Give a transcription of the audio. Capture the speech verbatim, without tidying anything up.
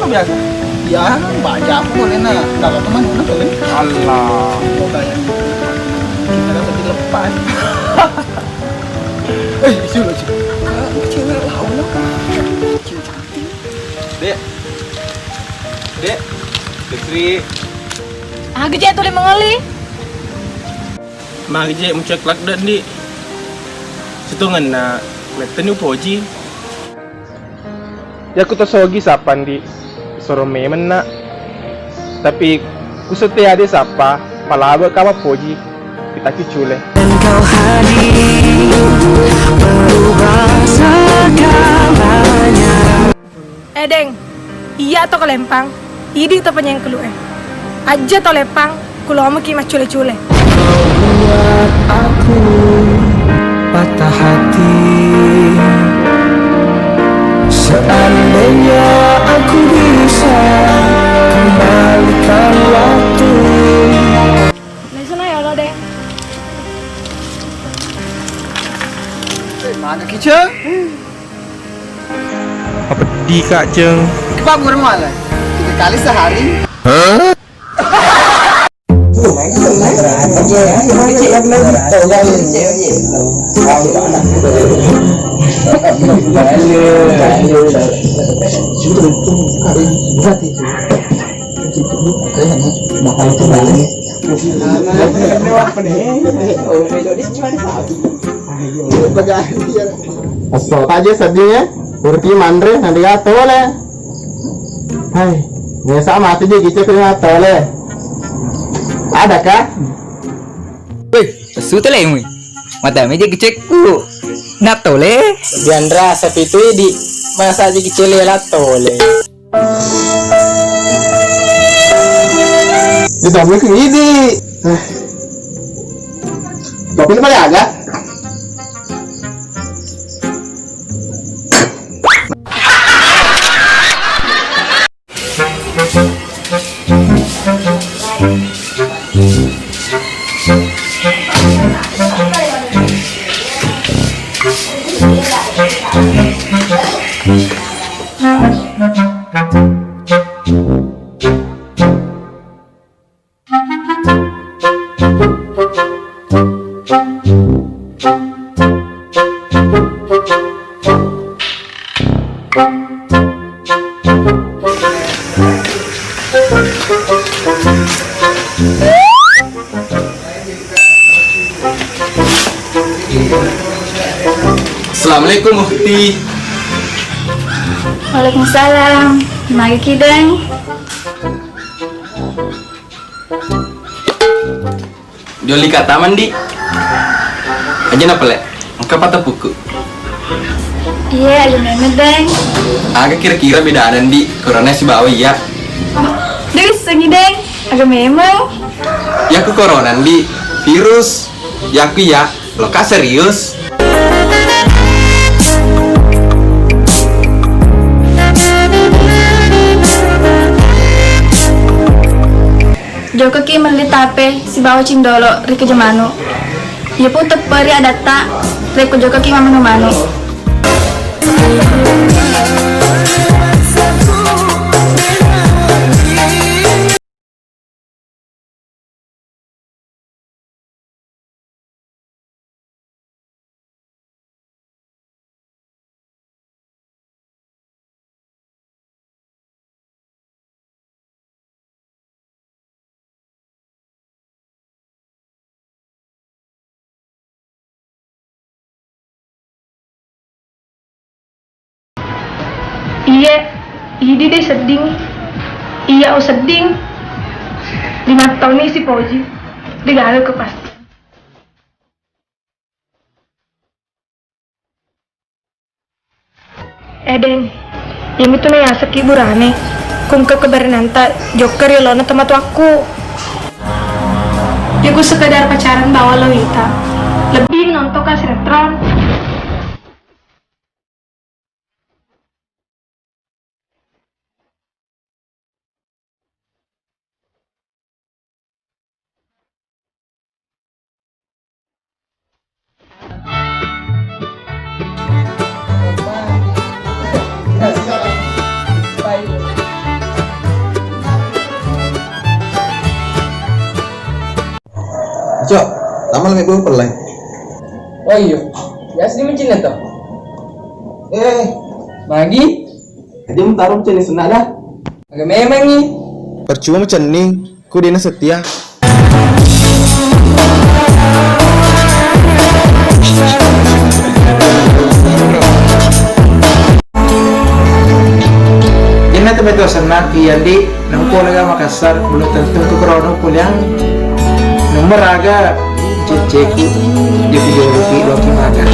Biasa. Ya, baja aku boleh na. Kalau teman mana boleh? Allah. Mau kayak gitu. Kita dapat dilepas. Eh, isi lo, Cik. Kak, cewek lawan lo, Kak. Cewek cantik. Dek. Dek. Dek Sri. Ah, gejek tuli mengoli. Magi je mucek lakdek, Ndi. Sitongenna, metteni upoji. Yaku to sogi sapa, Ndi. Soro memenna. Tapi kusette ade sapa, palabe ka mappoji. Kita ki cule. Dan kau hadir merubah segalanya. Eh, Deng, iya to kalempang, idi to panyengkelu e. Aja to lempang, kulomoki maccule-cule. Kau buat aku patah hati. Seandainya aku bisa kembalikan waktu. Lesona ya lo, Deng. Eh, mana kicau? Apa di Kak Ceng? Kebab gurung malah. Tiga kali sehari. Astaga, aja sedih ya. Urpi manre nanti gato le. Hai, biasa mati je gitu kena tole. Ada kah? Weh, pesu tole mui. Mata meja kecekku. Natole. Diandra sapi tu di masa aja kecele la tole. Di tamu ke ini. Tapi ini paling agak. Assalamualaikum, Ukhti. Waalaikumsalam. Magi kideng? Joli ka taman, Di. Aja na pale. Engka pata puku. Iya, aja memeng, Deng. Aga kira-kira bedana, Di, corona sibawa iya? Deng, sengi, Deng. Aga memeng. Yaku corona, Di. Virus. Yaku iya. Loka serius. Jokkaki melli tape sibawa cindolo ri Kejamanu. Iyapu tepperi adatta rekko jokkaki mammanu-manu. Iye, idi de sedding. Iya o sedding. Lima taunni sipoji. De gaga ko pasti. Edeng, iyamitu nayaseng ki burane, kungke keberenanta jokka ri olona tomatoakku. Yaku sekedar pacaran bawang lo ita, lebbi nonton ka sinetron. Kalau ibu pelai. Oh iyo, biasa di mencina to. Eh, magi? Aja mutaro mencina senada. Aga memangi. Percuma cenning, ku dena setia. Inna tu meto senna iya ndi, nengko lega Makassar, belum tentu tu krono puliang. Nomor aga ceceku, dia video rupi, doki maga.